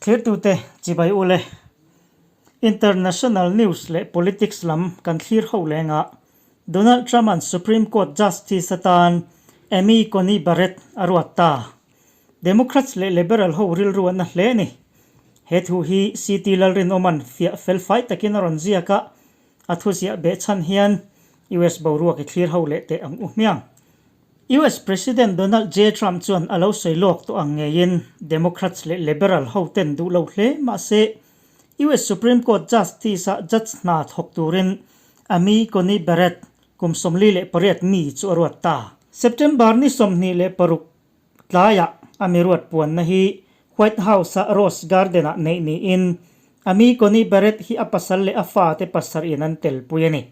Thlirtute chibai ule. International news leh politics lam kan thlir ho lengah Donald Trump-a'n Supreme Court Justice atan Amy Coney Barrett a ruat ta. Democrats leh Liberal ho rilru an na hle a ni. He thu hi CT Lalrinawma'n fiah felfai takin a rawn ziak a, a thuziah behchhan hian US boruak i thlir ho leh teh ang u hmiang. US President Donald J. Trump chuan a lo sawi lawk tawh ang ngeiin Democrats leh Liberal ho ten duh lo hle mahse US Supreme Court Justice-a judge hna thawk turin Amy Coney Barrett kum 48 mi chu a ruat ta. September ni 26 Tlaiah a mi ruat puanna hi White House-a Rose Garden-ah neih niin Amy Coney Barrett hi a pasal leh a fate pasarhin an telpui a ni.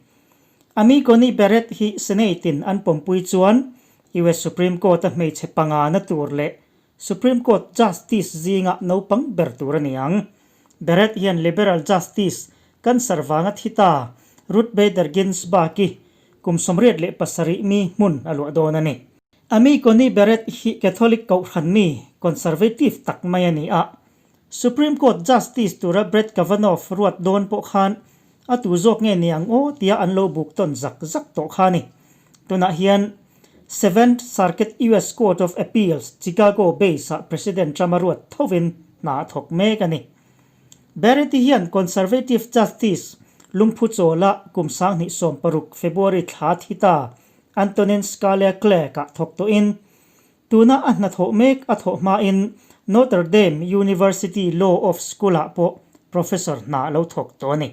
Amy Coney Barrett hi Senate-in an pawmpui chuan US Supreme Court-a hmeichhe pangana tur leh Supreme Court Justice zinga naupang ber tur a ni ang. Barrett hian Liberal Justice cancer vanga thi ta Ruth Bader Ginsburg-i kum 87 mi hmun a luah dawn a ni. Amy Coney Barrett hi Catholic kohhran mi, conservative tak mai a ni a. Supreme Court Justice tura Brett Kavanaugh ruat dawn pawh khan a tu zawk nge ni ang aw tia an lo buk tawn zak zak tawh kha a ni. Tunah hian Seventh Circuit US Court of Appeals, Chicago base-ah President Trump a ruat thovin hna a thawk mek a ni. Barrett-i hian Conservative Justice lungphu chawla kum 2016 February thla thi ta Antonin Scalia Clerk-ah thawk tawhin, tuna a hnathawh mek a thawh hmain Notre Dame University Law of School-ah pawh professor hna a lo thawk tawh a ni.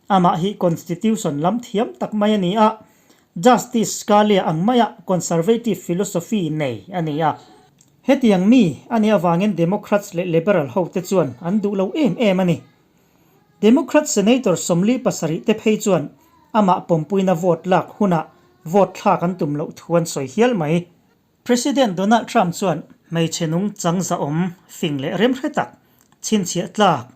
Amah hi Constitution lam thiam tak mai a ni a, Justice Scalia ang maia conservative philosophy nei a ni a. Hetiang mi a nih avangin Democrats leh Liberal hote chuan an duh lo em em a ni. Democrat Senator 47 te phei chuan amah pawmpuina vote lak hunah vote thlak an tum loh thu an sawi hial mai. President Donald Trump chuan hmeichhe nung chang zahawm fing leh remhre tak, chhinchhiah tlak,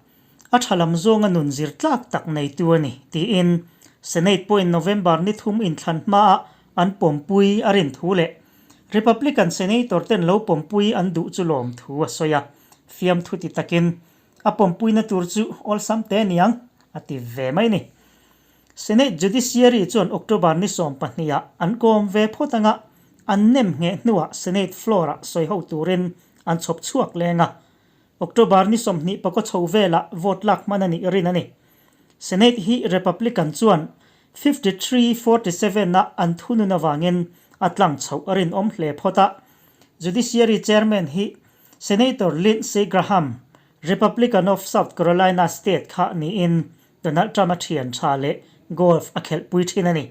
a tha lam zawnga nun zir tlak tak neitu a ni, tiin Senate pawhin November ni thum inthlan hmaah an pawmpui a rin thu leh Republican Senator ten lo pawmpui an duh chu lawm thu a sawi a, fiamthu ti takin A pawmpuina tur chu awlsam te niang, a ti ve mai ni. Senate Judiciary chuan October ni 12 ah an kawm ve phawt anga an nem ngheh hnuah Senate floor ah sawi ho turin an chhawp chhuak leng a. October ni 20 pakaw chho velah vote lak hman a nih rin a ni. Senate hi Republican chuan 53, 47 ah an thunun avangin a tlang chhoh a rinawm hle phawt a. Judiciary Chairman hi Senator Lindsey Graham, Republican of South Carolina state kha niin Donald Trump-a thian tha leh golf a khelhpui thin a ni.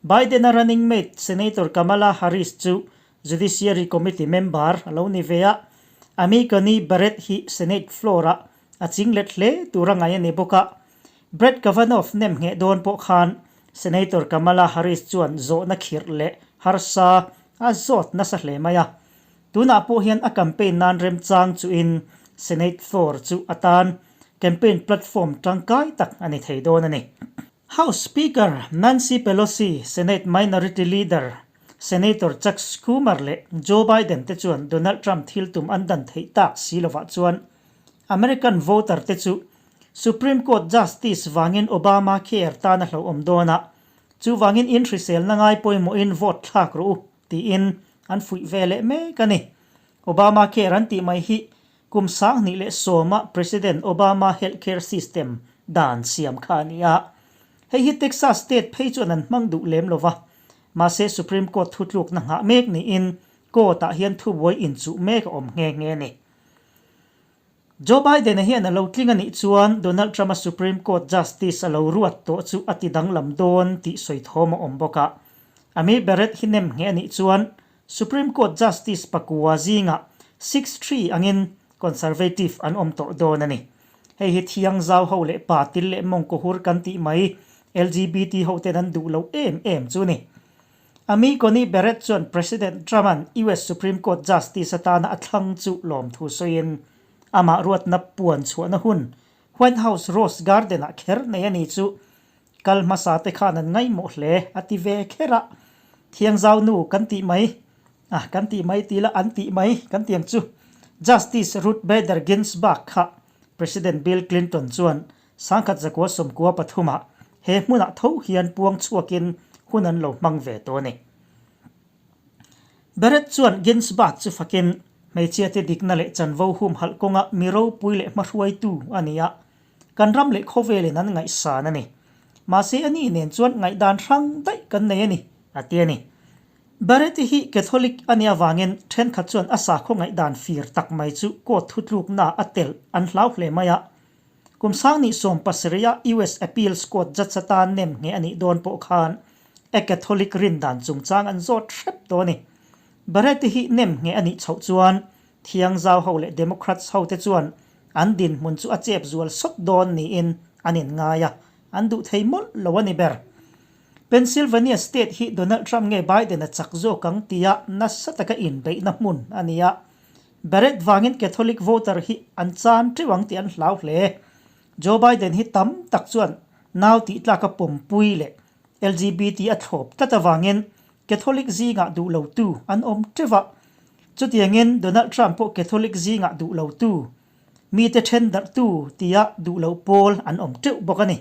Biden-a running mate Senator Kamala Harris chu Judiciary Committee member a lo ni ve a, Amy Coney Barrett hi Senate floor-ah a chinglet hle tur a ngaih a ni bawk a. Brett Kavanaugh nem ngheh dawn pawh khan Senator Kamala Harris chuan zawhna khirh leh harsa a zawt nasa hle mai a. Tunah pawh hian a campaign nan remchang chuhin Senate floor chu atan campaign platform tangkai tak a ni thei dawn a ni. House Speaker Nancy Pelosi, Senate Minority Leader Senator Chuck Schumer leh Joe Biden te chuan Donald Trump thil tum an dan theih tak si lovah chuan American voter te chu Supreme Court Justice vangin Obamacare tan a hlauhawm dawn a, chuvangin inhriselna ngai pawimawhin vote thlak rawh u tiin an fuih ve leh mek a ni. Obamacare an tih mai hi kum 2010 a President Obama health care system dan siam kha a ni a. Hei hi Texas state phei chuan an hmang duh lem lo va, mahse Supreme Court thutlukna nghah mek niin court-ah hian thubuai inchuh mek a awm nghe nghe a ni. Joe Biden-a hian a lo tling a nih chuan Donald Trump-a Supreme Court Justice a lo ruat tawh chu a ti danglam dawn tih sawi thawm a awm bawk a. Amy Barrett hi nem ngheh a nih chuan Supreme Court Justice pakua zingah 6-3 angin Conservative an awm tawh dawn a ni. Hei hi thiang zau ho leh pa til leh mawngkaw hur kan tih mai LGBT hoten an duh loh em em chu a ni. Amy Coney Barrett chuan President Trump-a'n US Supreme Court Justice atana a thlang chu lawmthu sawiin, amah ruatna puan chhuahna hun White House Rose Garden-ah kher nei a ni chu kal hmasa te khan an ngaihmawh hle a ti ve kher a. Thiangzau nu kan tih mai, ah kan tih mai ti la an tih mai kan ti ang chu. Justice Ruth Bader Ginsburg kha. President Bill Clinton chuan 1993 ah he hmunah tho hian puang chhuakin hun an lo hmang ve tawh a ni. Barrett chuan Ginsburg chu fakin hmeichhiate dikna leh chanvo humhalh kawnga mi ropui leh hmahruaitu a ni a, kan ram leh khawvelin an ngaihsan a ni. Mahse a ni nen chuan ngaihdan hrang daih kan nei a ni, a ti a ni. Barrett-i hi Catholic a nih avangin thenkhat chuan a sakhaw ngaihdan fir tak mai chu court thutluknaah a telh an hlau hle mai a. Kum sangnih 17 a US Appeals Court judge atan nem ngheh a nih dawn pawh khan a Catholic rindan chungchang an zawt hrep tawh a ni. Barrett-i hi nem ngheh a nih chhoh chuan Thiangzau ho leh Democrats ho te chuan an dinhmun chu a chep zual sawt dawn niin an inngai a, an duh thei mawlh lo a ni ber. Pennsylvania state hi Donald Trump nge Biden a chak zawk ang tia nasa taka inbeihna hmun a ni a, Barrett vangin Catholic voter hi an chan teuh ang tih an hlau hle. Joe Biden hi tam tak chuan nau tih tlaka pawmpui leh LGBT a thlawp tlat avangin Catholic zingah duh lotu an awm teuh a. Chutiangin Donald Trump pawh Catholic zingah duh lotu, mite then darhtu tia duh loh pawl an awm teuh bawk a ni.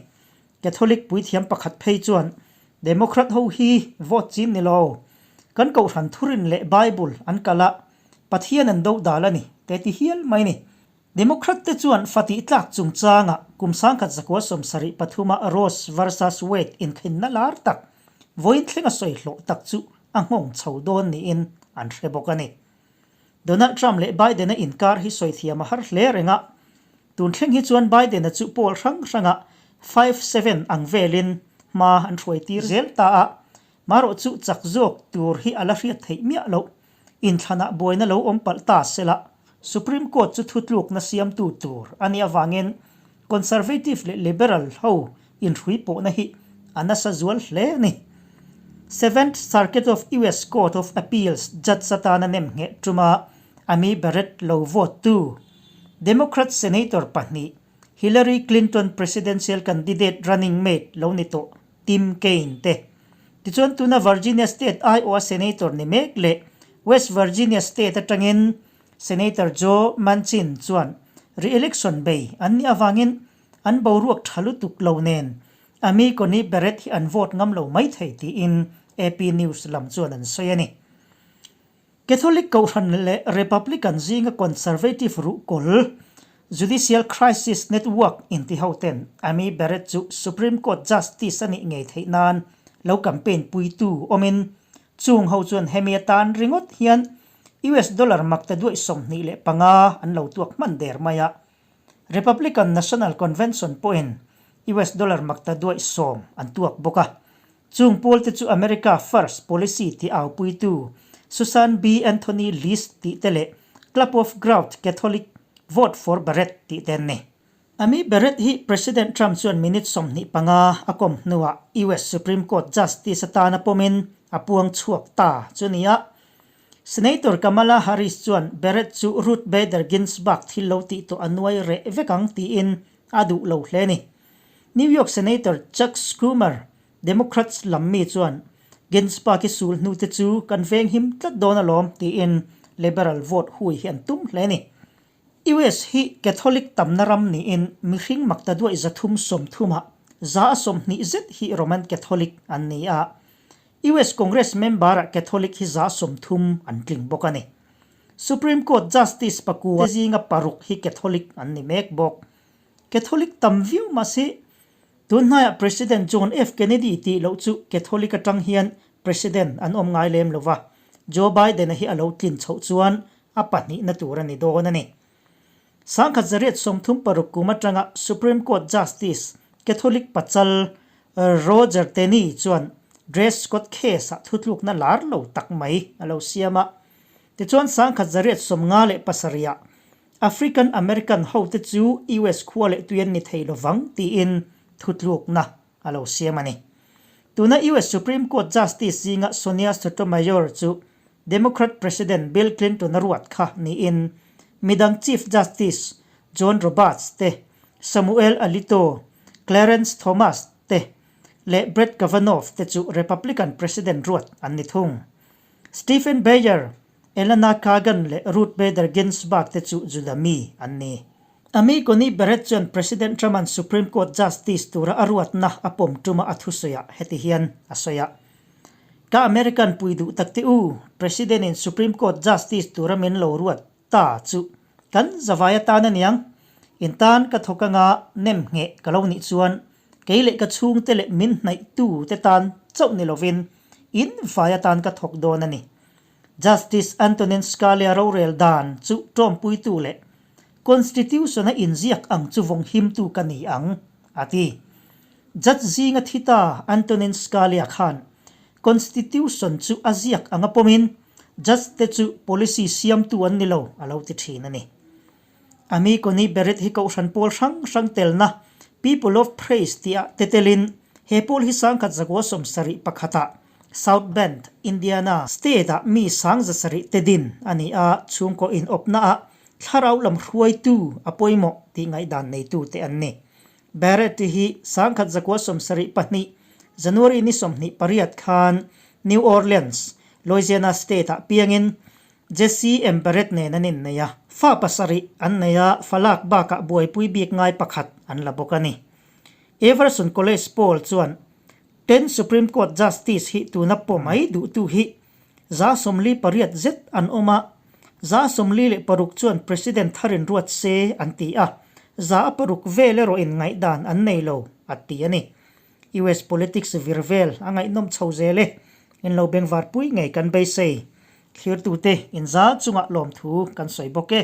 Catholic puithiam pakhat phei chuan Democrat ho hi vote chin ni lo, kan kohhran thurin leh Bible an kal a, Pathian an do dal a ni, te ti hial mai ni. Democrat te chuan fa tih tlak chungchangah kum 1973 a Roe versus Wade inkhinna lar tak, vawiin thlenga sawi hlawh tak chu a nghawng chho dawn niin an hre bawk a ni. Donald Trump leh Biden-a inkar hi sawi thiam a har hle reng a, tun thleng hi chuan Biden-a chu poll hrang hrangah 5-7 ang velin hma an hruai tir zel ta a, marawh chu chak zawk tur hi a la hriat theih miah loh. Inthlanah buaina lo awm palh ta sela, Supreme Court chu thutlukna siamtu tur a nih avangin Conservative leh Liberal ho inhrui pawhna hi a nasa zual hle a ni. Seventh Circuit of US Court of Appeals judge atana nemngheh tuma Amy Barrett lo vote tu Democrat Senator pahnih Hillary Clinton presidential candidate running mate lo ni tawh Tim Kaine te. Tichuan tuna Virginia State aiawha Senator ni mek leh West Virginia State atangin Senator Joe Manchin chuan re-election bei an nih avangin An boruak tha lutuk lo nen Amy Coney Barrett hi an vote ngam lo mai thei tiin AP News lam chuan an sawi a ni. Catholic Kohhran leh Republican zinga conservative ruhkawl Judicial Crisis Network inti ho ten Amy Barrett chu Supreme Court Justice a nih ngei theih nan lo campaign puitu awmin chung ho chuan hemi atan ringawt hian US dollar makta duaih 25 an lo tuak hman der mai a. Republican National Convention pawhin US dollar makta duaih 10 an tuak bawk a. Chung pawlte chu America First policy tih aupuitu Susan B. Anthony List tih te leh Club of Growth Catholic Vote for Barrett tih te an ni. Amy Barrett hi President Trump chuan minute 25 a kawm hnuah US Supreme Court Justice atana pawmin a puang chhuak ta chu nia. Senator Kamala Harris chuan Barrett chu Ruth Bader Ginsburg thil lo tih tawh a nuai reh vek ang tiin a duh lo hle a ni. New York Senator Chuck Schumer, Democrats lam mi chuan Ginsburg-i sul hnute chu kan venghim tlat dawn alawm tiin liberal vote hui hi an tum hle a ni. US hi Catholic tamna ram niin mihring makta duaih 330 ah 120 zet hi Roman Catholic an ni a. US Congress member-ah Catholic hi 30% an tling bawk a ni. Supreme Court Justice pakua te zinga paruk hi Catholic an ni mek bawk. Catholic tam viau mahse, tun hnaiah President John F. Kennedy tih loh chu Catholic atang hian President an awm ngai lem lo va, Joe Biden-a hi a lo tlin chhoh chuan a pahnihna tur a ni dawn a ni. 1936 kum atanga Supreme Court Justice Catholic pachal Roger Taney chuan Dred Scott case-ah thutlukna lar lo tak mai a lo siam a. Tichuan 1857-ah African American hote chu US khua leh tui an ni thei lovang tiin thutlukna a lo siam a ni. Tuna US Supreme Court Justice zinga Sonia Sotomayor chu Democrat President Bill Clinton a ruat kha niin midang Chief Justice John Roberts te, Samuel Alito, Clarence Thomas te leh Brett Kavanaugh te chu Republican President ruat an ni thung. Stephen Breyer, Elena Kagan leh Ruth Bader Ginsburg te chu Juda mi an ni. Amy Coney Barrett chuan President Trump-a'n Supreme Court Justice tura a ruatna a pawm tuma a thusawiah heti hian a sawi a, Ka American pui duh tak te u, President-in Supreme Court Justice tura min lo ruat ta chu kan zavai atan a niang. In tan ka thawk anga nem ngheh ka lo nih chuan kei leh ka chhungte leh min hnaihtu te tan chauh ni lovin in vai atan ka thawk dawn a ni. Justice Antonin Scalia rorel dan chu tawmpuitu leh Constitution-a inziak ang chu vawng himtu ka ni ang, a ti. Judge zinga thi ta Antonin Scalia khan Constitution chu a ziak anga pawmin Judge te chu policy siamtu an ni lo, a lo ti thin a ni. Amy Coney Barrett hi kohhran pawl hrang hrang telna People of Praise tih ah te telin he pawl hi 1971 ah South Bend, Indiana State ah mi 1700 te din a ni a, chhungkaw inawpna ah thlarau lam hruaitu a pawimawh tih ngaihdan neitu te an ni. Barrett hi 1972 January ni 28 khan New Orleans, Louisiana State ah piangin Jesse M. Barrett nen an innei a, fa pasarih an nei a, fa lak bakah buaipui bik ngai pakhat an la bawk a ni. Everson College Pawl chuan Ten Supreme Court Justice hi tuna pawh mai duhtu hi 48 zet an awm a, 46 chuan President tharin ruat se an ti a, 6 vel erawhin ngaihdan an nei lo a ti a ni. US politics vir vel a ngaihnawm chho zel e, in lo bengvarpui ngei kan beisei. Thlirtute inzal chungah lawmthu kan sawi bawk e.